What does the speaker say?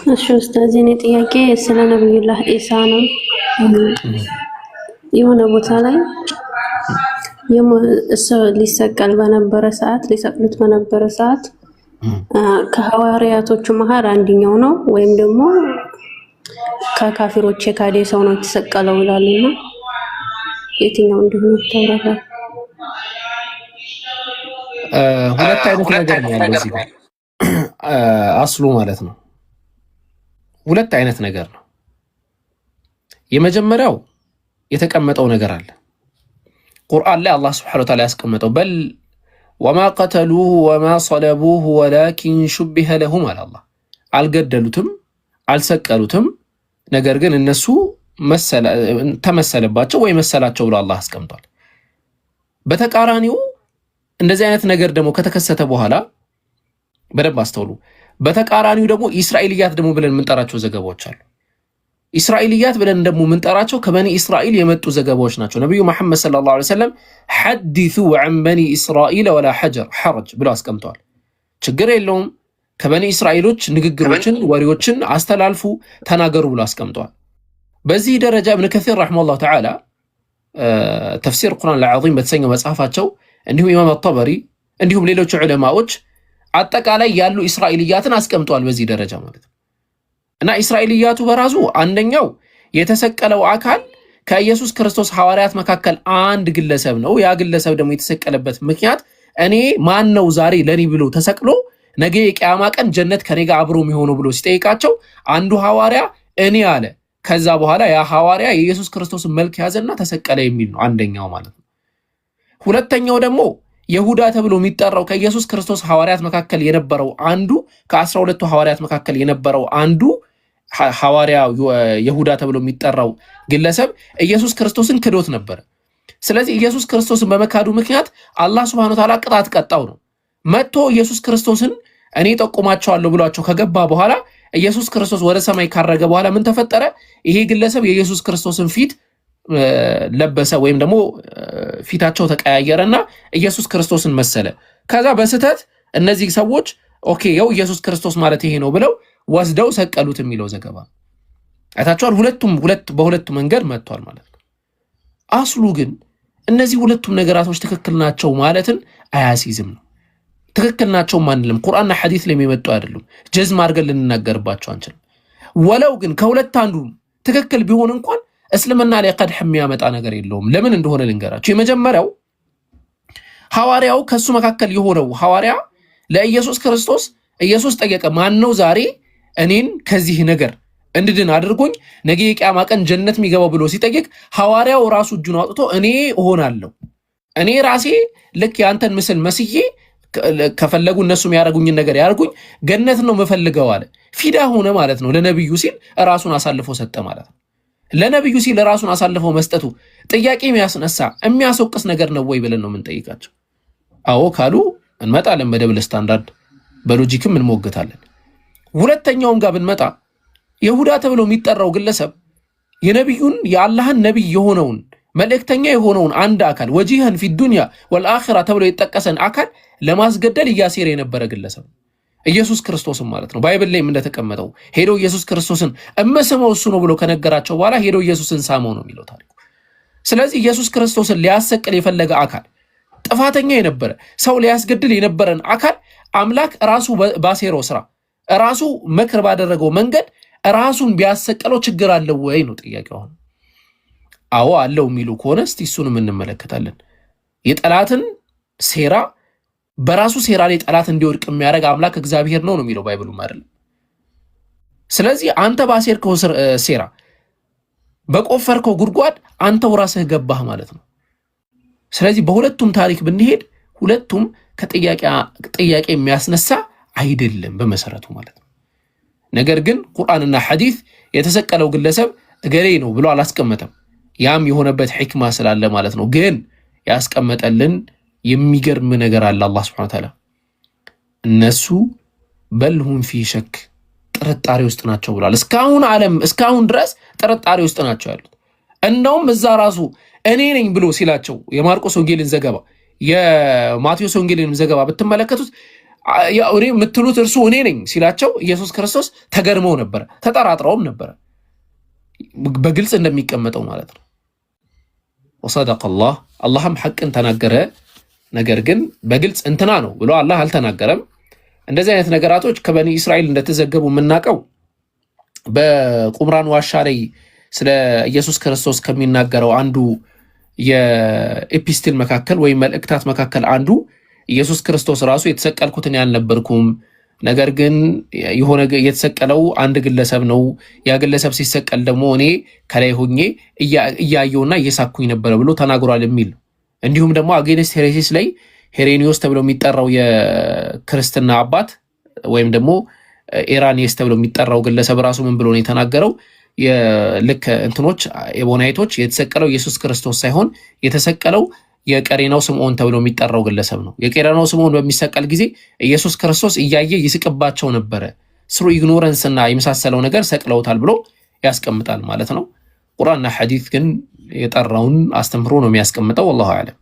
እሺ ኡስታዝ፣ የኔ ጥያቄ ስለ ነብዩላህ ኢሳ ነው። የሆነ ቦታ ላይ እሱ ሊሰቀል በነበረ ሰዓት፣ ሊሰቅሉት በነበረ ሰዓት ከሐዋርያቶቹ መሀል አንድኛው ነው ወይም ደግሞ ከካፊሮች የካደ ሰው ነው የተሰቀለው ይላሉና የትኛው እንደሆነ ታብራራ። ሁለት አይነት ነገር ነው ያለው እዚህ ጋር አስሉ ማለት ነው። ሁለት አይነት ነገር ነው። የመጀመሪያው የተቀመጠው ነገር አለ። ቁርአን ላይ አላህ سبحانه وتعالى ያስቀመጠው بل وما قتلوه وما صلبوه ولكن شبه لهم አለ አላህ። አልገደሉትም፣ አልሰቀሉትም፣ ነገር ግን እነሱ ተመሰለባቸው ወይ መሰላቸው ብሎ አላህ አስቀምጧል። በተቃራኒው እንደዚህ አይነት ነገር ደግሞ ከተከሰተ በኋላ በደንብ አስተውሉ። በተቃራኒው ደግሞ ኢስራኤልያት ደግሞ ብለን የምንጠራቸው ዘገባዎች አሉ። ኢስራኤልያት ብለን ደግሞ የምንጠራቸው ከበኒ እስራኤል የመጡ ዘገባዎች ናቸው። ነቢዩ መሐመድ صلى الله عليه وسلم حدثوا عن بني إسرائيل ولا حرج ብለው አስቀምጠዋል። ችግር የለውም፣ ከበኒ እስራኤሎች ንግግሮችን፣ ወሬዎችን አስተላልፉ፣ ተናገሩ ብሎ አስቀምጠዋል። በዚህ ደረጃ እብን ከሲር رحمه الله تعالى تفسير القرآن العظيم በተሰኘው መጽሐፋቸው፣ እንዲሁም ኢማም አጠበሪ፣ እንዲሁም ሌሎች ዑለማዎች አጠቃላይ ያሉ ኢስራኤልያትን አስቀምጠዋል። በዚህ ደረጃ ማለት ነው። እና ኢስራኤልያቱ በራሱ አንደኛው የተሰቀለው አካል ከኢየሱስ ክርስቶስ ሐዋርያት መካከል አንድ ግለሰብ ነው። ያ ግለሰብ ደግሞ የተሰቀለበት ምክንያት እኔ ማን ነው ዛሬ ለኔ ብሎ ተሰቅሎ ነገ የቅያማ ቀን ጀነት ከኔ ጋር አብሮ የሚሆነው ብሎ ሲጠይቃቸው አንዱ ሐዋርያ እኔ አለ። ከዛ በኋላ ያ ሐዋርያ የኢየሱስ ክርስቶስን መልክ ያዘና ተሰቀለ የሚል ነው አንደኛው ማለት ነው። ሁለተኛው ደግሞ ይሁዳ ተብሎ የሚጠራው ከኢየሱስ ክርስቶስ ሐዋርያት መካከል የነበረው አንዱ፣ ከ12ቱ ሐዋርያት መካከል የነበረው አንዱ ሐዋርያ ይሁዳ ተብሎ የሚጠራው ግለሰብ ኢየሱስ ክርስቶስን ክዶት ነበረ። ስለዚህ ኢየሱስ ክርስቶስን በመካዱ ምክንያት አላህ سبحانه وتعالى ቅጣት ቀጣው ነው። መጥቶ ኢየሱስ ክርስቶስን እኔ ጠቁማቸዋለሁ ብሏቸው ከገባ በኋላ፣ ኢየሱስ ክርስቶስ ወደ ሰማይ ካረገ በኋላ ምን ተፈጠረ? ይሄ ግለሰብ የኢየሱስ ክርስቶስን ፊት ለበሰ ወይም ደግሞ ፊታቸው ተቀያየረና ኢየሱስ ክርስቶስን መሰለ። ከዛ በስህተት እነዚህ ሰዎች okay ያው ኢየሱስ ክርስቶስ ማለት ይሄ ነው ብለው ወስደው ሰቀሉት የሚለው ዘገባ አይታችኋል። ሁለቱም ሁለት በሁለቱ መንገድ መጥቷል ማለት ነው። አስሉ ግን እነዚህ ሁለቱም ነገራቶች ትክክል ናቸው ማለትን አያሲዝም ነው። ትክክል ናቸው አንልም። ቁርአንና ሐዲስ ላይ የሚመጡ አይደሉም። ጀዝም አድርገን ልንናገርባቸው አንችልም። ወለው ግን ከሁለት አንዱ ትክክል ቢሆን እንኳን እስልምና ላይ قدح የሚያመጣ ነገር የለውም። ለምን እንደሆነ ልንገራችሁ። የመጀመሪያው ሐዋርያው ከእሱ መካከል የሆነው ሐዋርያ ለኢየሱስ ክርስቶስ፣ ኢየሱስ ጠየቀ፣ ማን ነው ዛሬ እኔን ከዚህ ነገር እንድድን አድርጎኝ ነገ የቅያማ ቀን ጀነት የሚገባው ብሎ ሲጠይቅ ሐዋርያው ራሱ እጁን አውጥቶ እኔ እሆናለሁ፣ እኔ ራሴ ልክ የአንተን ምስል መስዬ ከፈለጉ እነሱ የሚያደርጉኝን ነገር ያደርጉኝ፣ ገነት ነው የምፈልገው አለ። ፊዳ ሆነ ማለት ነው። ለነቢዩ ሲል ራሱን አሳልፎ ሰጠ ማለት ነው። ለነቢዩ ሲል ራሱን አሳልፎ መስጠቱ ጥያቄ የሚያስነሳ የሚያስወቅስ ነገር ነው ወይ ብለን ነው የምንጠይቃቸው። አዎ ካሉ እንመጣለን በ double standard፣ በ logic ም እንሞግታለን። ሁለተኛውም ጋር ብንመጣ ይሁዳ ተብሎ የሚጠራው ግለሰብ የነቢዩን፣ የአላህን ነቢይ የሆነውን፣ መልእክተኛ የሆነውን አንድ አካል፣ وجيها في الدنيا والآخرة ተብሎ የተጠቀሰን አካል ለማስገደል እያሴረ የነበረ ግለሰብ፣ ኢየሱስ ክርስቶስን ማለት ነው። Bible ላይም እንደተቀመጠው ሄዶ ኢየሱስ ክርስቶስን እመስመው እሱ ነው ብሎ ከነገራቸው በኋላ ሄዶ ኢየሱስን ሳመው ነው የሚለው ታሪኩ። ስለዚህ ኢየሱስ ክርስቶስን ሊያሰቅል የፈለገ አካል፣ ጥፋተኛ የነበረ፣ ሰው ሊያስገድል የነበረን አካል አምላክ ራሱ ባሴረው ስራ፣ ራሱ መክር ባደረገው መንገድ ራሱን ቢያሰቅለው ችግር አለው ወይ ነው ጥያቄው። አሁን አዎ አለው የሚሉ ከሆነ እስቲ እሱንም እንመለከታለን። የጠላትን ሴራ በራሱ ሴራ ላይ ጠላት እንዲወድቅ የሚያደርግ አምላክ እግዚአብሔር ነው ነው የሚለው Bible ኡም አይደለም። ስለዚህ አንተ ባሴርከው ሴራ፣ በቆፈርከው ጉድጓድ አንተው ራስህ ገባህ ማለት ነው። ስለዚህ በሁለቱም ታሪክ ብንሄድ ሁለቱም ከጥያቄ ጥያቄ የሚያስነሳ አይደለም በመሰረቱ ማለት ነው። ነገር ግን ቁርአንና ሐዲስ የተሰቀለው ግለሰብ እገሌ ነው ብሎ አላስቀመጠም። ያም የሆነበት ሕክማ ስላለ ማለት ነው። ግን ያስቀመጠልን የሚገርም ነገር አለ። አላህ سبحانه وتعالى እነሱ بل هم في شك፣ ጥርጣሬ ውስጥ ናቸው ብሏል። እስካሁን ዓለም እስካሁን ድረስ ጥርጣሬ ውስጥ ናቸው ያሉት። እንደውም እዛ ራሱ እኔ ነኝ ብሎ ሲላቸው የማርቆስ ወንጌልን ዘገባ፣ የማቴዎስ ወንጌልን ዘገባ ብትመለከቱት ያው እኔ የምትሉት እርሱ እኔ ነኝ ሲላቸው ኢየሱስ ክርስቶስ ተገርመው ነበረ፣ ተጠራጥረውም ነበረ። በግልጽ እንደሚቀመጠው ማለት ነው። وصدق الله፣ አላህም ሐቅን ተናገረ። ነገር ግን በግልጽ እንትና ነው ብሎ አላህ አልተናገረም። እንደዚህ አይነት ነገራቶች ከበኒ እስራኤል እንደተዘገቡ የምናውቀው በቁምራን ዋሻ ላይ ስለ ኢየሱስ ክርስቶስ ከሚናገረው አንዱ የ epistle መካከል ወይም መልእክታት መካከል አንዱ ኢየሱስ ክርስቶስ ራሱ የተሰቀልኩት እኔ አልነበርኩም፣ ነገር ግን የሆነ የተሰቀለው አንድ ግለሰብ ነው። ያ ግለሰብ ሲሰቀል ደግሞ እኔ ከላይ ሆኜ እያየውና እየሳኩኝ ነበረ ብሎ ተናግሯል የሚል ነው። እንዲሁም ደግሞ Against Heresies ላይ ሄሬኒዮስ ተብሎ የሚጠራው የክርስትና አባት ወይም ደግሞ ኤራኒየስ ተብሎ የሚጠራው ግለሰብ ራሱ ምን ብሎ ነው የተናገረው? ልክ እንትኖች ኤቦናይቶች የተሰቀለው ኢየሱስ ክርስቶስ ሳይሆን የተሰቀለው የቀሬናው ስምዖን ተብሎ የሚጠራው ግለሰብ ነው። የቀሬናው ስምዖን በሚሰቀል ጊዜ ኢየሱስ ክርስቶስ እያየ ይስቅባቸው ነበረ። Through ignorance እና የመሳሰለው ነገር ሰቅለውታል ብሎ ያስቀምጣል ማለት ነው። ቁርአንና ሐዲስ ግን የጠራውን አስተምህሮ ነው የሚያስቀምጠው። والله أعلم።